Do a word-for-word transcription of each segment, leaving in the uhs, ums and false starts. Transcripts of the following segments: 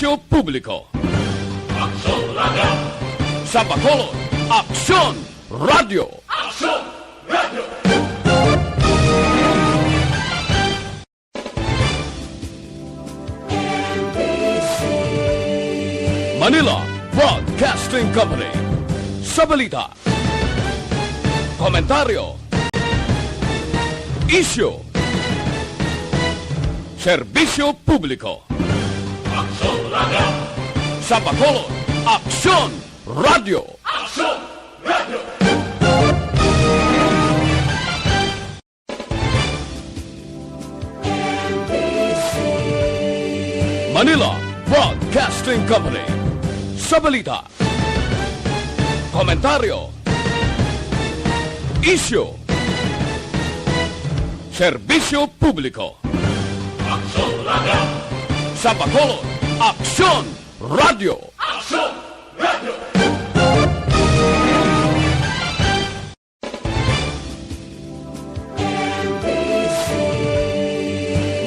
Publiko. Aksyon Radio! Sa Bacolod, Aksyon Radio! Aksyon Radio! Manila Broadcasting Company. Sa balita, komentaryo, isyu, serbisyo publiko. Aksyon Radio! Sa Bacolod, Aksyon Radio! Aksyon Radio! Manila Broadcasting Company. Sa balita, komentaryo, isyu, serbisyo publiko. Aksyon Radio! Sa Bacolod, Aksyon Radio! Aksyon Radio!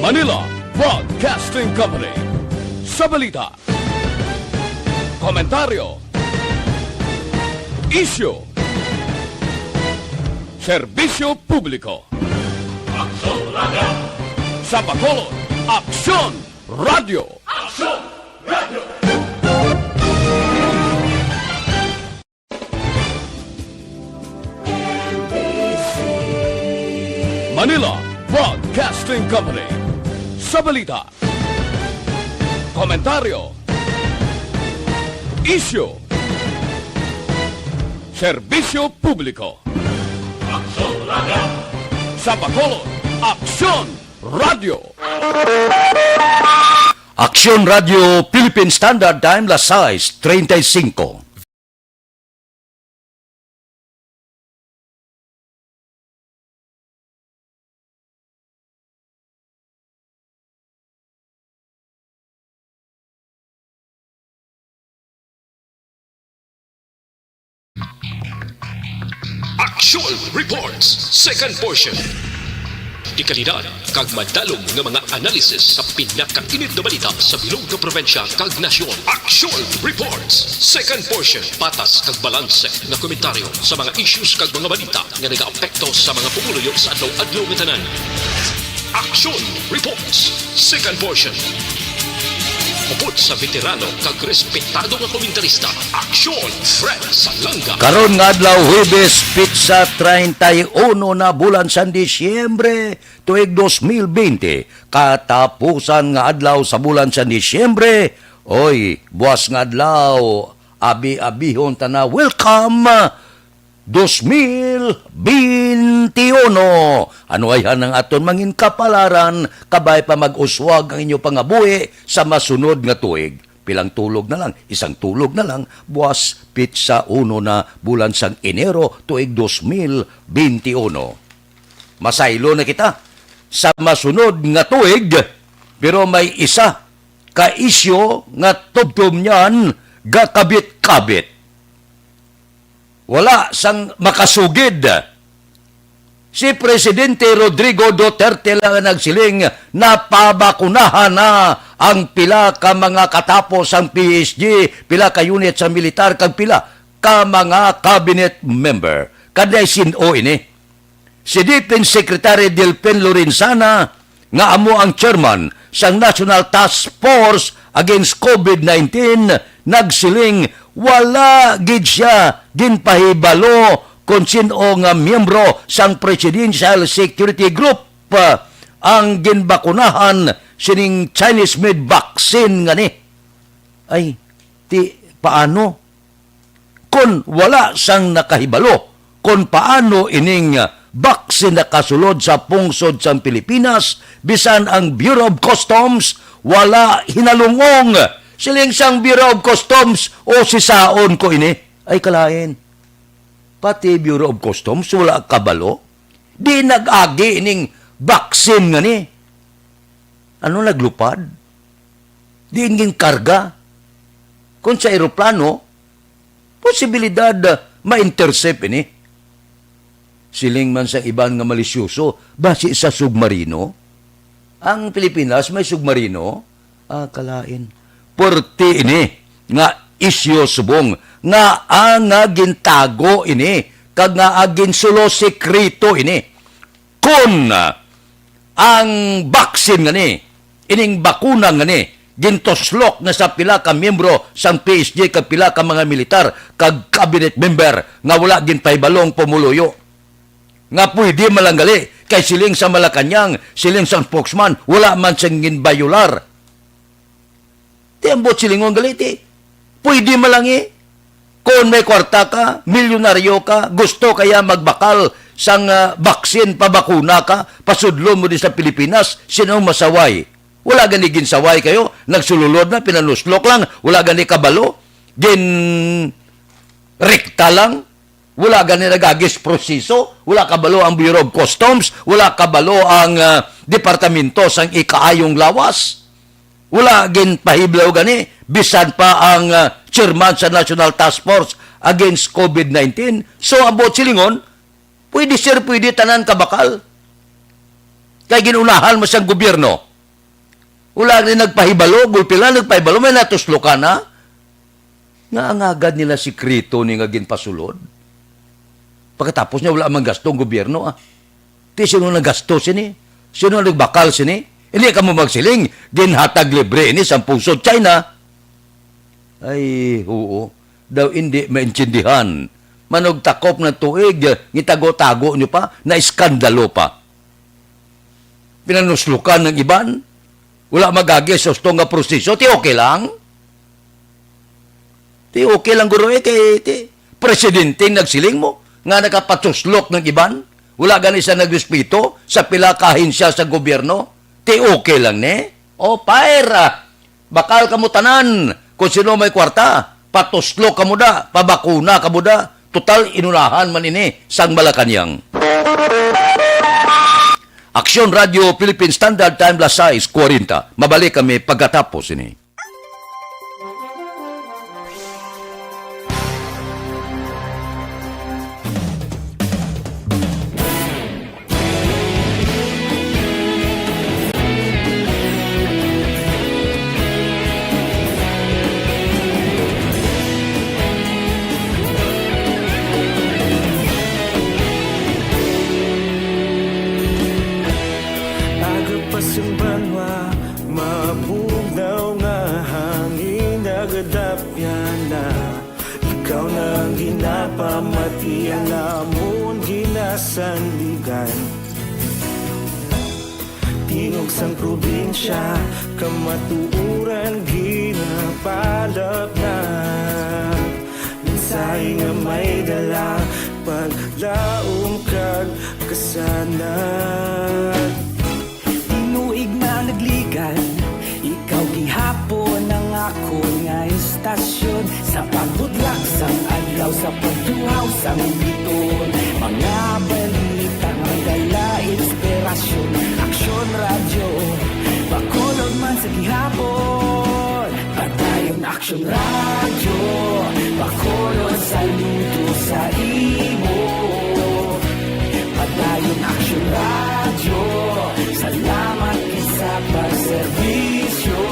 Manila Broadcasting Company. Sa balita, komentaryo, isyu, serbisyo publiko. Aksyon Radio! Sa Bacolod, Aksyon Radio! Aksyon Radio! Manila Broadcasting Company. Sa balita, komentaryo, isyu, serbisyo publiko. Aksyon Radio! Sa Bacolod, Aksyon Radio! Aksyon Radio Philippine Standard Time, las sais treinta y cinco. Action Reports, second portion. Dekalidad kag madalom nga mga analysis sa pinakainit nga balita sa bilog nga probinsya kag nasyon. Action Reports, second portion. Patas kag balanse nga komentaryo sa mga issues kag mga balita nga nagaapekto sa mga pumuluyo sa adlaw-adlaw nga tanan. Action Reports, second portion. Upod sa veterano kag respetado nga komentarista, Action Fred Salanga. Karon nga adlaw, Huwebes, petsa treinta y uno na bulan sa Disyembre, tuig dos mil bente, katapusan nga adlaw sa bulan sa Disyembre. Oy, buas nga adlaw, abi-abihon ta na. Welcome! Dos mil bente uno. Ano ayhan ang aton mangin kapalaran, kabay pa mag-uswag ang inyo pangabuhi sa masunod nga tuig. Pilang tulog na lang, isang tulog na lang, buas petsa uno na bulan sang Enero, tuig dos mil bente uno. Masaylo na kita sa masunod nga tuig, pero may isa ka isyu nga tubtob niyan gakabit-kabit. Wala sang makasugid. Si Presidente Rodrigo Duterte lang ang nagsiling, napabakunahan na ang pila ka mga katapo sang P S G, pila ka unit sa militar, kag pila ka mga cabinet member. Kanday sin-o ini? Si Defense Secretary Delfin Lorenzana, nga amo ang chairman sang National Task Force Against COVID nineteen, nagsiling wala gid siya ginpahibalo kon sin-o nga miyembro sang Presidential Security Group, ah, ang ginbakunahan sining Chinese-made vaccine ngani. Ay, ti, paano? Kon wala sang nakahibalo kon paano ining, ah, vaccine nakasulod sa pungsod sang Pilipinas, bisan ang Bureau of Customs wala hinalungong. Siling sang Bureau of Customs, o sisaon ko ini. Ay, kalain. Pati Bureau of Customs wala kabalo. Di nag-agi ining vaccine ngani. Ano, naglupad? Diin ginkarga? Kung sa eroplano, posibilidad, ah, ma-intercept ini. Siling man sa iban nga malisyoso, basi sa submarino? Ang Pilipinas may submarino? Ah, kalain. Perti ini nga isyu subong nga, ah, nga gintago ini kag nga, ah, ginsulo sekreto ini. Kon, ah, ang baksin ngani, ining bakuna ngani, gintuslok na sa pila ka miyembro sang P S G kag pila ka mga militar kag cabinet member nga wala ginpahibalong pumuluyo. Nga pwede man lang gali, kay siling sa Malacañang, siling sa spokesman, wala man sing ginbayular. Ti ambot silingon gali, ti. Pwede man lang, eh. Kung may kwarta ka, milyonaryo ka, gusto kaya magbakal sang, ah, baksin, pabakuna ka, pasudlo mo di sa Pilipinas, sino ang masaway? Wala gani ginsaway kayo, nagsululod na, pinanuslok lang, wala gani kabalo, gin rekta lang, wala gani nagagis proseso, wala kabalo ang Bureau of Customs, wala kabalo ang, ah, Departamento sang Ikaayong Lawas. Wala ginpahibalo gani, bisan pa ang, ah, chairman sa National Task Force Against COVID nineteen. So, ambot silingon, pwede, sir, pwede tanan kabakal. Kay ginunahan mo sang gobyerno. Wala ni nagpahibalo, gulpi lang nagpahibalo, may natuslokan na. Nga ang agad nila sikreto ni nga ginpasulod. Pagkatapos niya, wala man gasto ang gobyerno, ah. Ti sino naggasto sini? Sino nagbakal sini? Hindi ka mo magsiling, ginhatag libre ini sa pusod China. Ay, oo. Daw hindi maintindihan. Manugtakop ng tuig, ngitago-tago nyo pa, na iskandalo pa. Pinanuslukan ng iban, wala magagi sa husto nga proseso, ti okay lang? Ti okay lang, guro, eh, kay ti presidente nagsiling mo nga nakapatuslok ng iban, wala gani siya nagrespeto sa pila ka ahensya sa gobyerno, ti okay lang ni? O, paira, bakal kamo tanan, kung sino may kwarta, patuslok kamo da, pabakuna kamo da, total inunahan man ini sang Malacañang. Aksyon Radio Philippine Standard Time, las sais kuwarenta. Mabalik kami pagkatapos ini. Aga pa sang banwa, mabugnaw nga hangin, nagadapyan na. Ikaw na ang ginapamati, ang amon ginasandigan. Tingog sang probinsya, kamatuoran ginapalapnag. Mensahe nga may dala, paglaom kag kasanag. Tinuig na nagligan, ikaw gihapon ang akon nga istasyon. Sa pagbutlak sang adlaw, sa pagtuhaw sang bituon, mga balita may dala inspirasyon. Aksyon Radyo, Bacolod man sa gihapon. Padayon Aksyon Radyo, Bacolod, saludo sa imo. Padayon Aksyon Radyo, salamat gid sa pagserbisyo.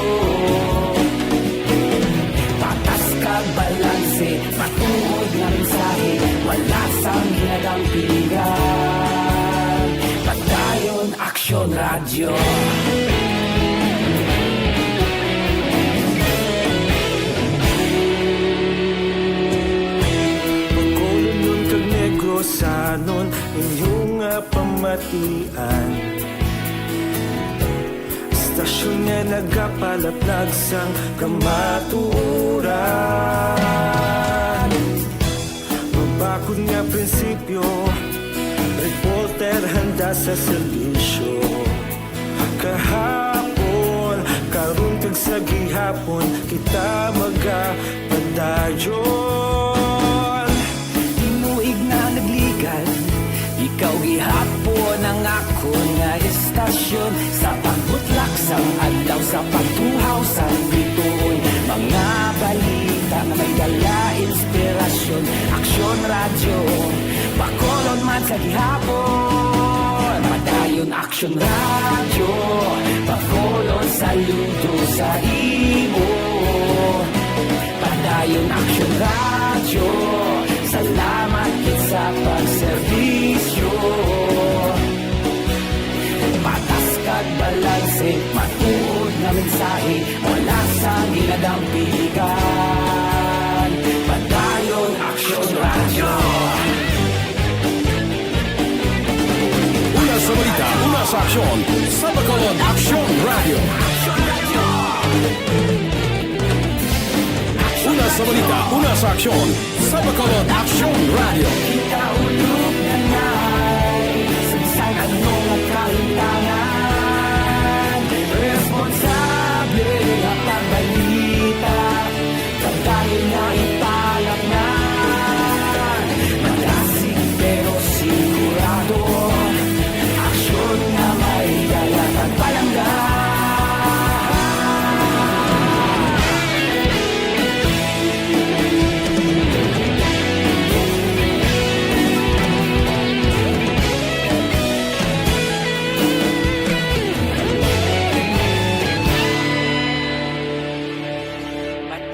Patas kag balanse, matuod nga mensahe, wala sang ginadampigan. Padayon Aksyon Radyo. Bacolodnon kag Negrosanon, inyo nga pamatian. Istasyon nga nagapalaplag sang kamatuoran. Mabakod nga prinsipyo, reporter handa sa serbisyo. Kahapon, karon kag sa gihapon, kita magapadayon. Tinuig na nagligan, ikaw gihapon ang akon nga istasyon. Sa pagbutlak sang adlaw, sa pagtuhaw sang bituon, mga balita nga may dala inspirasyon. Aksyon Radyo, Bacolod man sa gihapon. Padayon Aksyon Radyo, Bacolod, saludo sa imo. Action Radyo, salamat gid sa pagserbisyo. Patas kag balanse, matuod nga mensahe, wala sang ginadampingan. Padayon Action Radyo. Una sa balita, una sa aksyon, sa Bacolod Action Radyo. Una sa balita, una sa aksyon, sa Bacolod Action Radio. Ikaulog na ngay, sa bisan ano nga kahintangan, responsable nga pagbalita, pagdahil nga ipalaknan, malasig pero sigurado. Aksyon nga may dala kag palangga.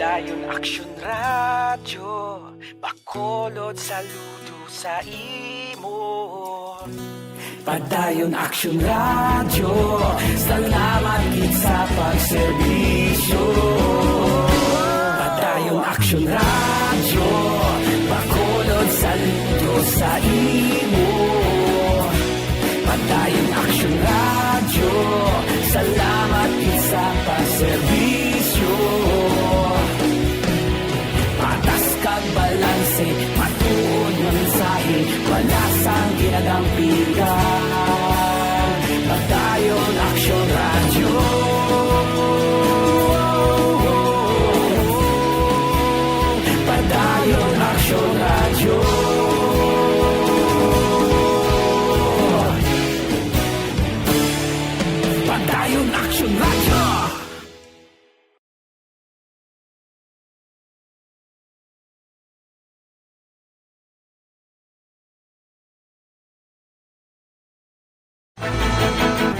Padayon Aksyon Radyo, Bacolod, saludo sa imo. Padayon Aksyon Radyo, salamat gid sa pagserbisyo. Padayon Aksyon Radyo, Bacolod, saludo sa imo. Padayon Aksyon Radyo, salamat gid sa pagserbisyo. Patas kag balanse, matuod nga mensahe, wala sang ginadampingan. Padayon Aksyon Radyo. Padayon Aksyon Radyo. Padayon Aksyon Radyo.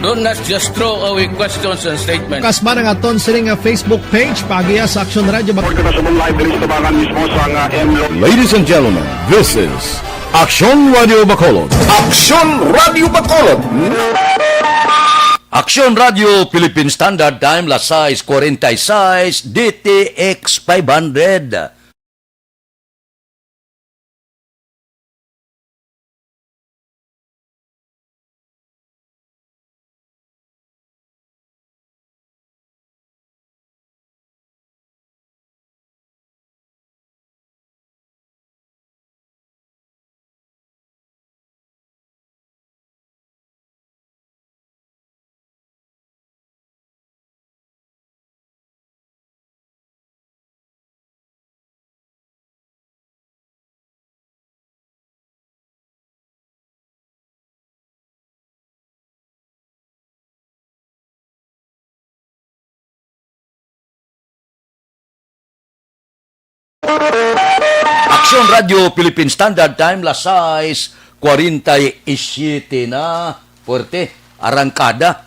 Don't not just throw away questions and statements. Kasma ang aton sini nga Facebook page, paagiha sa Aksyon Radyo. Report kita subong live diri sa tubangan mismo sang, ah, M Lo- Ladies and gentlemen, this is Aksyon Radio Bacolod. Aksyon Radio Bacolod. Aksyon Radio Philippine Standard Time, las sais cuarenta y seis, D T X five hundred. Aksyon Radio Philippine Standard Time, las sais cuarenta y siete na, puwerte, arangkada.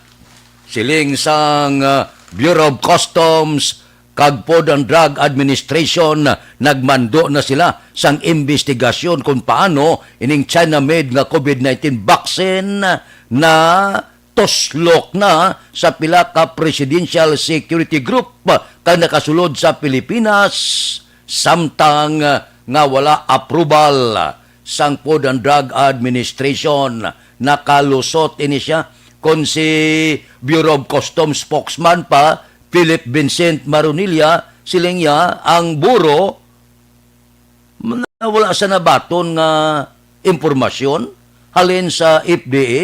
Siling sang, ah, Bureau of Customs kag Food and Drug Administration, nagmando na sila sang imbestigasyon kung paano ining China-made nga COVID nineteen vaccine na tuslok na sa pila ka presidential security group kag nakasulod sa Pilipinas, samtang nga wala approval sang Food and Drug Administration. Nakalusot ini siya kon si Bureau of Customs spokesman pa, Philip Vincent Maronilla, siling niya ang Bureau na wala sa nabaton nga impormasyon halin sa F D A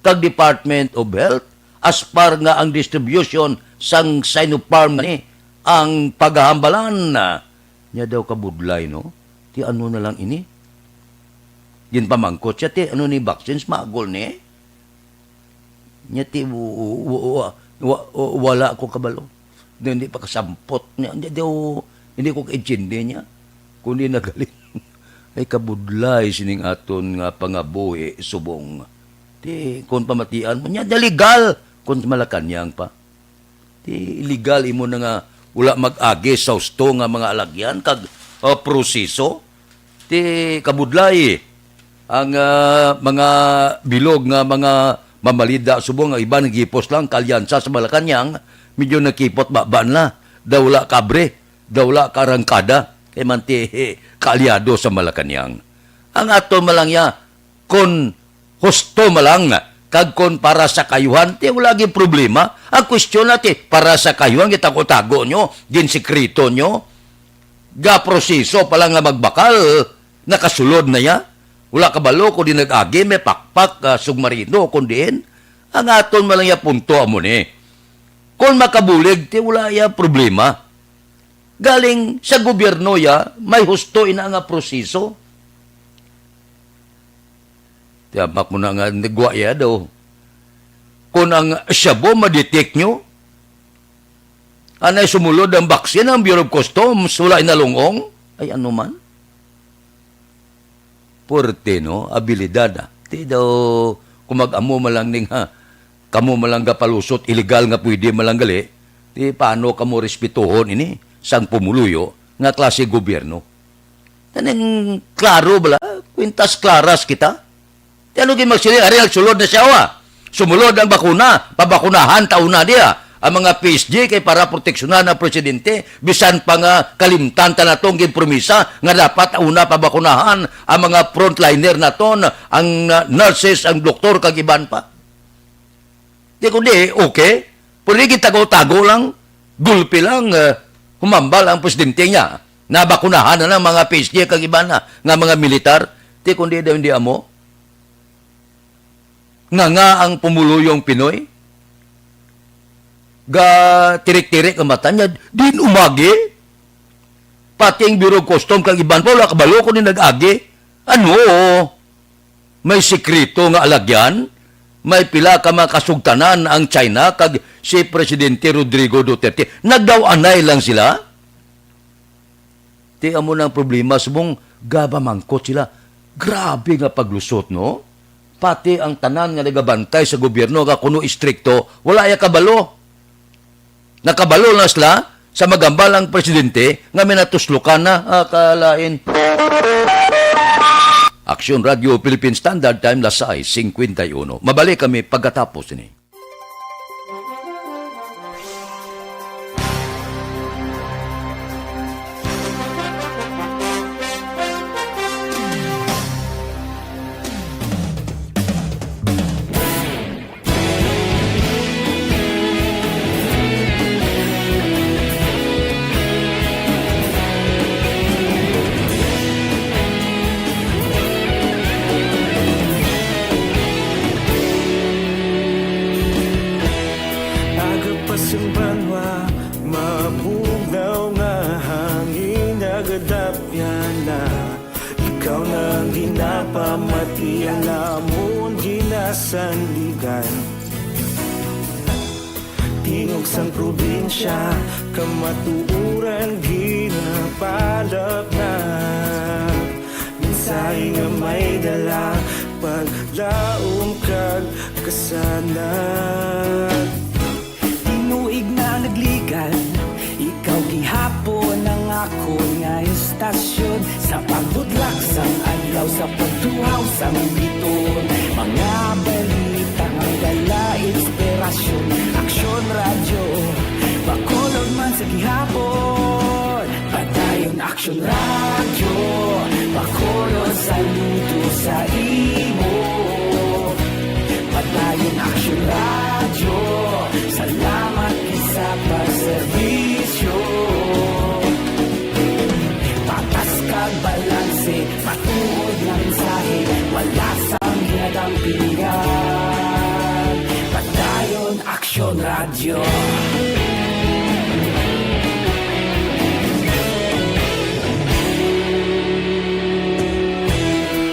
kag Department of Health, as par nga ang distribution sang Sinopharm ni ang pagahambalan. Nya daw kabudlay, no? Ti ano na lang ini? Ginpamangkot siya, ti ano ni vaccines, magol ni? Nya ti, wa, wa, wa, wa, wa, wala ko kabalo. Di, hindi pa kasampot niya. Hindi, di, hindi ko kaintindi niya. Kung di nagaling. Ay, kabudlay sining aton nga pangabuhi subong. Ti, kung pamatian mo niya, di legal. Kung Malacañang pa. Ti, illegal imo na nga wala mag-agi sa husto nga mga alagyan kag, ah, proseso. Ti kabudlay, ang, ah, mga bilog nga mga mamalida subong, ang iban nagipos lang, kaalyansa sa Malacañang, medyo nakipot ba, ba na, daw wala kabre, daw wala karangkada, kay man ti kaalyado sa Malacañang. Ang aton man lang ya, kon husto man lang, kag kon para sa kayuhan, ti wala gid problema. Ang kwestiyon na ti, para sa kayuhan, gitago-tago nyo, ginsikreto nyo, gaproseso pa lang nga magbakal, nakasulod na ya. Wala kabalo kung di nag-agi, may pakpak, ah, submarino, kung diin. Ang aton man lang ya punto amo ni. Kung makabulig, ti wala ya problema. Galing sa gobyerno ya, may husto ina nga proseso. Tiyamak mo na nga nagwa ya daw. Kung ang shabu ma-detect nyo, anay sumulod ang vaccine, ang Bureau of Customs, wala inalungong. Ay, ano man? Puwerte, no? Abilidad, ah. Ti daw, kung mag-amo man lang ning, ha, kamo man lang gapalusot, illegal nga pwede man lang gali, ti paano kamo respetuhon ini sang pumuluyo nga klase gobyerno? Taning klaro bala, kwintas klaras kita. Ti ano gid magsiling, ari nagsulod na siya, wa? Sumulod ang bakuna, pabakunahan ta una diya. Ang mga P S G kay para proteksyonan ang presidente, bisan pa nga kalimtan ta natong ginpromisa nga dapat una pabakunahan ang mga frontliner naton, ang, ah, nurses, ang doktor, kag iban pa. Di kundi, okay, pero di gitago-tago lang, gulpi lang, ah, humambal ang presidente niya. Nabakunahan na ng mga P S G kag iban na nga mga militar. Di kundi daw hindi amo. Nga nga ang pumuluyong Pinoy, ga tirik-tirik ang mata niya, din umagi. Pati ang Bureau of Custom kag iban pa, wala kabalo kung din nag-agi. Ano? May sikreto nga alagyan? May pila ka mga kasugtanan ang China kag si Presidente Rodrigo Duterte. Nagdaw-anay lang sila? Ti amo na ang problema, subong gabamangkot sila. Grabe nga paglusot, no? Pati ang tanan nga nagabantay sa gobyerno nga kuno istrikto, wala ya kabalo. Nakabalo na sila sa magambalang presidente nga may natuslokan na, ah, kalain. Aksyon Radio Philippine Standard Time, las sais cincuenta y uno. Mabalik kami pagkatapos ini. Aga pa sing banwa, mabugnaw nga hangin, nagadapyan na. Ikaw na ang ginapamati, ang amon ginasandigan. Tingog sang probinsya, kamatuoran ginapalapnap. Mensahe nga may dala, paglaom kag kasanag. Tinuig na nagligad, ikaw gihapon ang akon nga istasyon. Sa pagbudlak sang adlaw, sa pagtuhaw sang biton, mga balita nga dala inspirasyon. Aksyon Radyo, Bacolod man sa gihapon. Padayon Aksyon Radyo, Bacolod, saludo sa imo. Padayon Aksyon Radyo, salamat gid sa pagserbisyo. Patas kag balanse, matuod nga mensahe, wala sang ginadampingan. Padayon Aksyon Radyo.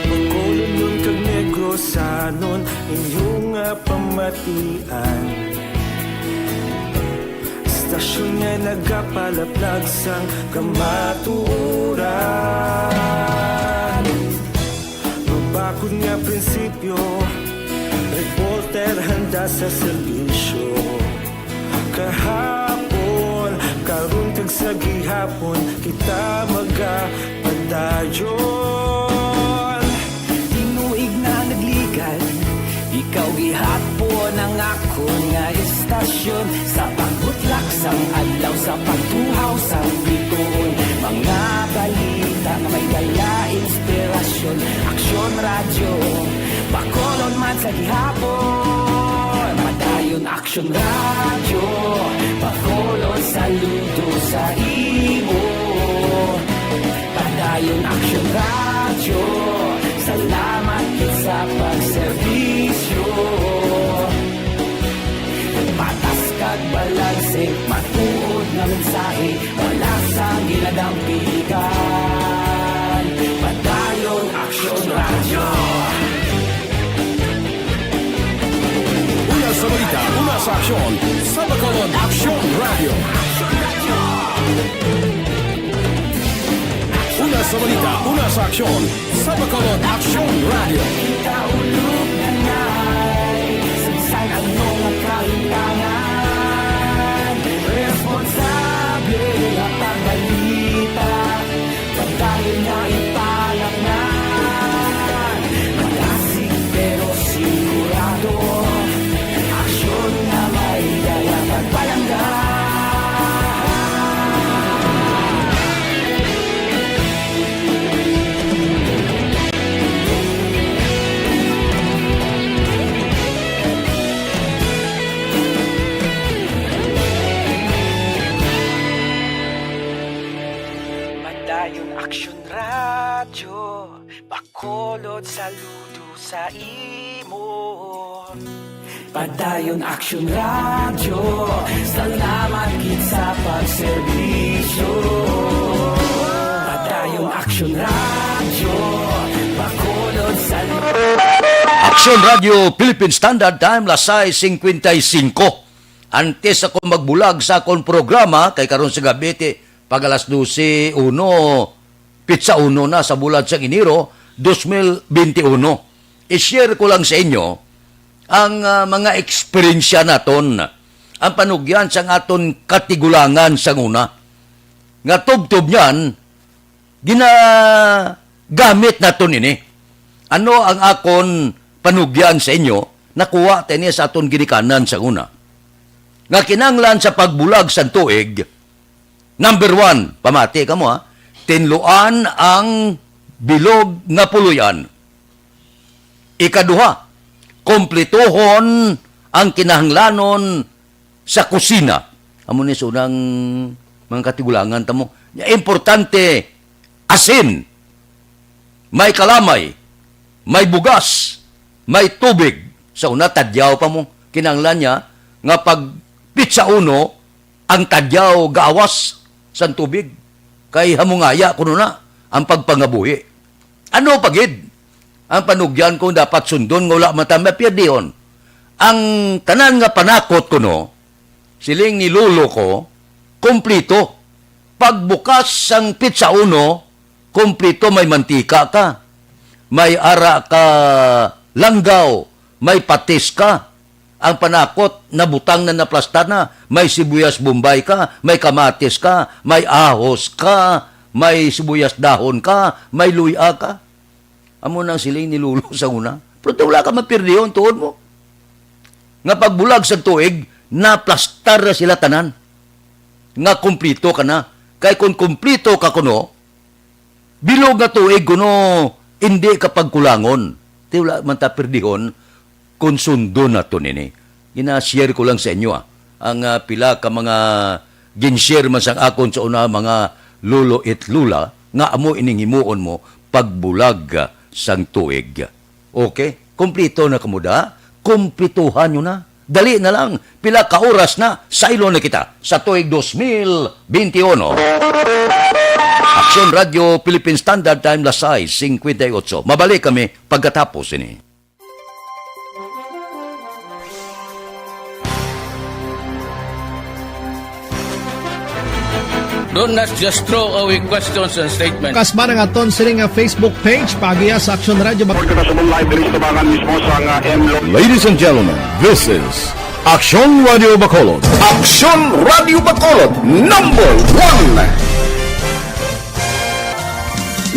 Bacolodnon kag Negrosanon, inyo nga pamatian. Istasyon nga nagapalaplag sang kamatuoran. Mabakod nga prinsipyo, reporter handa sa serbisyo. Kahapon, karon, Gihapon kita magapadayon. Tinuig na nagligad, ikaw gihapon ang akon nga istasyon. Sa pagbutlak sang adlaw, sa pagtuhaw sang bituon, mga balita nga may dala inspirasyon. Aksyon Radyo, Bacolod man sa gihapon. Padayon Aksyon Radyo, Bacolod, saludo sa imo. Padayon Aksyon Radyo, salamat gid sa pagserbisyo. Patas kag balanse, matuod nga mensahe, wala sang ginadampigan. Padayon Aksyon Radyo. Una sa balita, una sa aksyon, sa Bacolod Aksyon Radyo. Una sa balita, una sa aksyon, sa Bacolod Aksyon Radyo. Kita ulog na ngay, sagsag ang mga kahitangan. Responsable nga pagbalita, pagdahil nga ipalaknan. Malasig pero sigurado, aksyon nga may dala pagpalangga. Padayon Aksyon Radyo, Bacolod, saludo sa imo. Padayon Aksyon Radyo, salamat gid sa pagserbisyo. Padayon Aksyon Radyo, Bacolod, saludo. Aksyon Radyo, Philippine Standard Time, las sais cincuenta y cinco. Antes ako magbulag sa akon programa, kay karon sa gabi, ti, pag alas dose uno, pitsa uno na sa bulan sang Enero, dos mil benti uno. I-share ko lang sa inyo ang, ah, mga eksperyensya naton, ang panugyan sang aton katigulangan sang una. Nga tubtob niyan, ginagamit naton ini. Ano ang akon panugyan sa inyo? Nakuha ta ini sa aton ginikanan sang una. Nga kinahanglan sa pagbulag sang tuig, number one, pamati kamo ha, tinluan ang bilog nga puloy-an. Ikaduha, kumplituhon ang kinahanglanon sa kusina. Amo ni sa unang mga katigulangan ta mo. Importante, asin, may kalamay, may bugas, may tubig. Sa una, tadyaw pa mo. Kinahanglan niya nga pag pitsa uno, ang tadyaw gaawas sang tubig. Kay hamungaya kuno na ang pagpangabuhi. Ano pa gid ang panugyan kung dapat sundon nga wala man ta mapierdihon? Ang tanan nga panakot kuno, siling ni lolo ko, kumplito. Pagbukas sang pitsa uno, kumplito, may mantika ka, may ara ka langgaw, may patis ka. Ang panakot, nabutang na, naplastar na. May sibuyas Bombay ka, may kamatis ka, may ahos ka, may sibuyas dahon ka, may luya ka. Amo nang siling ni Lolo sa una. Pero wala ka mapirdihon, tuod mo. Nga pagbulag sa tuig, naplastar na sila tanan. Nga kumplito ka na. Kay kung kumplito ka kuno, bilog nga tuig kuno, hindi ka pagkulangon. Ti wala man ta pirdihon kung sundon naton ini. Gina-share ko lang sa inyo, ah, ang, ah, pila ka mga gin-share man sang akon sa una, mga lolo it lula, nga amo ining himuon mo pagbulag, ah, sang tuig. Okay? Kumplito na kamo da? Kumplituhan nyo na. Dali na lang. Pila ka oras na, saylo na kita sa tuig dos mil benti uno. Aksyon Radyo Philippine Standard Time, las sais cincuenta y ocho. Mabalik kami pagkatapos ini. Don't not just throw away questions and statements. Kasman ang aton sini nga Facebook page, paagiha sa Aksyon Radyo. Report kita subong live diri sa tubangan mismo sa nga M Lo- Ladies and gentlemen, this is Aksyon Radio Bacolod. Aksyon Radio Bacolod, number one.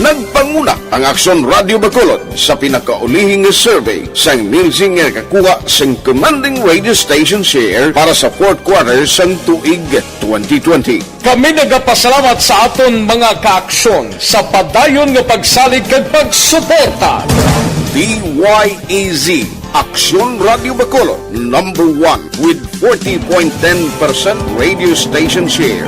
Nagpanguna ang Aksyon Radio Bacolod sa pinakaulihing survey sang Nielsen nga nakakuha sang commanding radio station share para sa fourth quarter sang tuig twenty twenty. Kami nagapasalamat sa aton mga kaaksyon sa padayon nga pagsalig kag pagsuporta. D Y E Z, Aksyon Radio Bacolod, number one with forty point ten percent radio station share.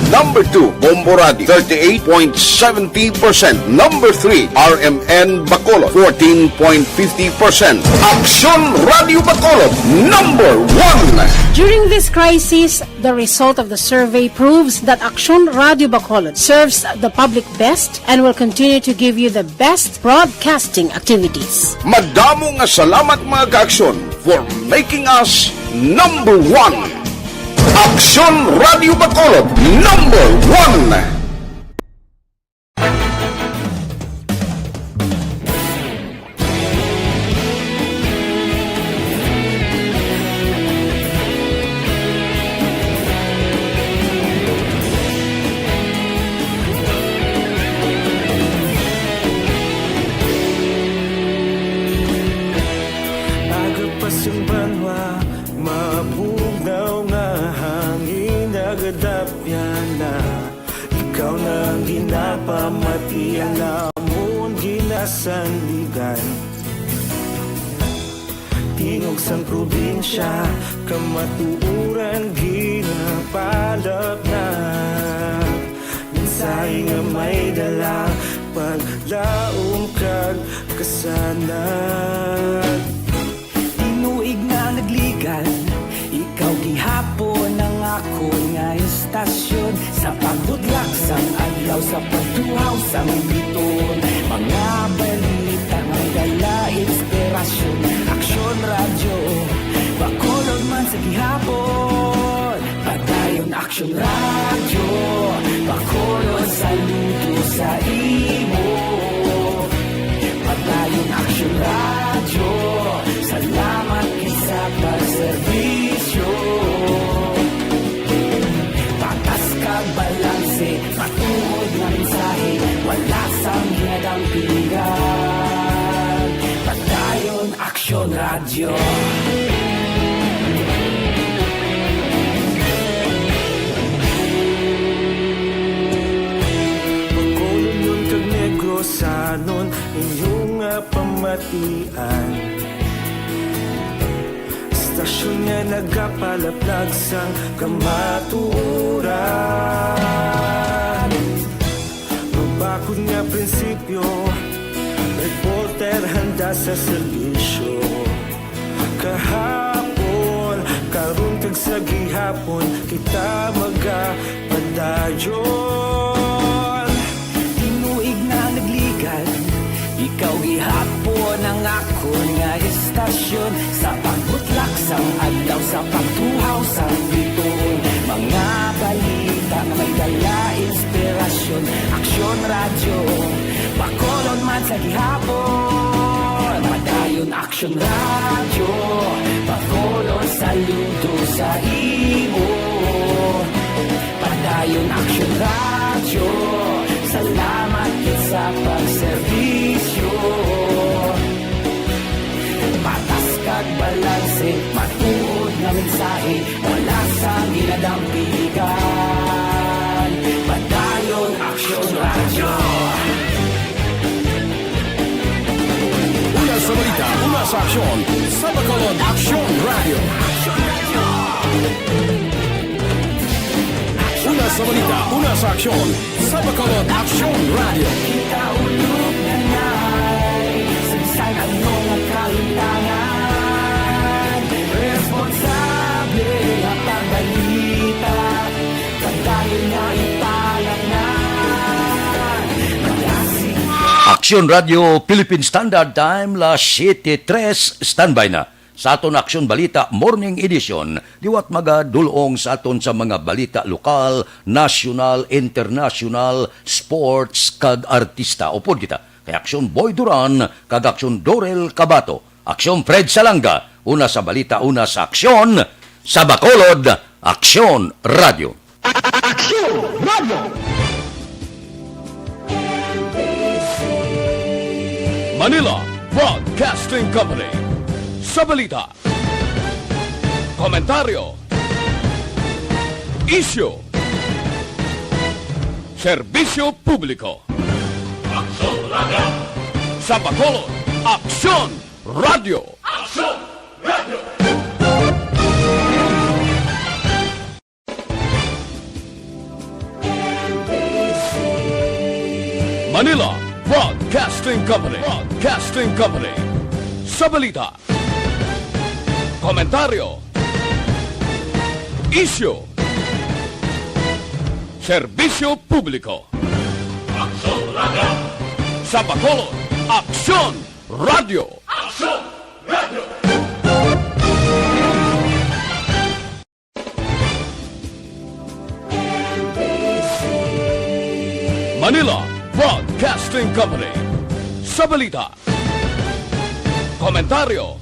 Number two, Bombo Radio, thirty-eight point seventy percent. Number three, R M N Bacolod, fourteen point fifty percent. Aksyon Radio Bacolod, number one. During this crisis, the result of the survey proves that Aksyon Radio Bacolod serves the public best and will continue to give you the best broadcasting activities. Madamo nga salamat, mga kaaksyon, for making us number one. Aksyon Radio Bacolod, number one. Aga pa sang banwa, mabugnaw nga hangin nagadapyan na. Ikaw na ang ginapamati, ang amon ginasandigan. Tingog sang probinsya, kamatuoran ginapalapnat. Mensahe nga may dala, paglaom kag kasanag. Tinuig nga nagligan, ikaw gihapon ang akon nga estasyon. Sa pagbudlak sang adlaw, sa pagtuhaw sang biton, mga balita nga dala inspirasyon. Aksyon Radyo, Bacolod man sa gihapon. Padayon Aksyon Radyo, Bacolod, saludo sa imo. Padayon Aksyon Radyo, salamat gid sa pagserbisyo. Patas kag balanse, matuod nga mensahe, wala sang ginadampigan. Padayon Aksyon Radyo. Bacolod kag Negrosanon, inyo nga pamatian. Estasyon nga nagapalaplag sang kamatuoran. Mabakod nga prinsipyo, reporter handa sa serbisyo. Kahapon, karon kag sa gihapon, kita magapadayon. Tinuig nga nagligan, ikaw gihapon ang akon nga estasyon. Sa pagbutlak sang adlaw, sa pagtuhaw sang bituon, mga balita nga may dala inspirasyon. Aksyon Radyo, Bacolod man sa gihapon. Padayon Aksyon Radyo, Bacolod, saludo sa imo. Padayon Aksyon Radyo, salamat gid sa pagserbisyo. Patas kag balanse, matuod nga mensahe, wala sang ginadampigan. Padayon Aksyon Radyo. Una sa balita, una sa aksyon, sa Bacolod Aksyon Radyo. Una sa balita, una sa aksyon, sa Bacolod Aksyon Radyo. Kita ulog na nay, saysay ano nga kahimtangan. Responsable nga pagbalita, pagdayon nga ipalapngan. Mag-asig Aksyon Radyo Philippine Standard Time, las siete tres. Standby na sa aton Aksyon Balita Morning Edition. Liwat magadul-ong sa aton sa mga balita lokal, nasyonal, internasyonal, sports, kag artista. Upod kita kay Aksyon Boy Duran kag Aksyon Dorel Cabato. Aksyon Fred Salanga, una sa balita, una sa aksyon. Sa Bacolod, Aksyon Radio. Aksyon Radio! Manila Broadcasting Company. Sa balita, komentaryo, isyu, serbisyo publiko. Aksyon Radio! Sa Bacolod, Aksyon Radio! Aksyon Radio! Manila Broadcasting Company. Broadcasting Company. Sa balita, komentaryo, isyu, serbisyo publiko. Aksyon Radio! Sa Bacolod, Aksyon Radio! Aksyon Radio! Manila Broadcasting Company. Sa balita, komentaryo,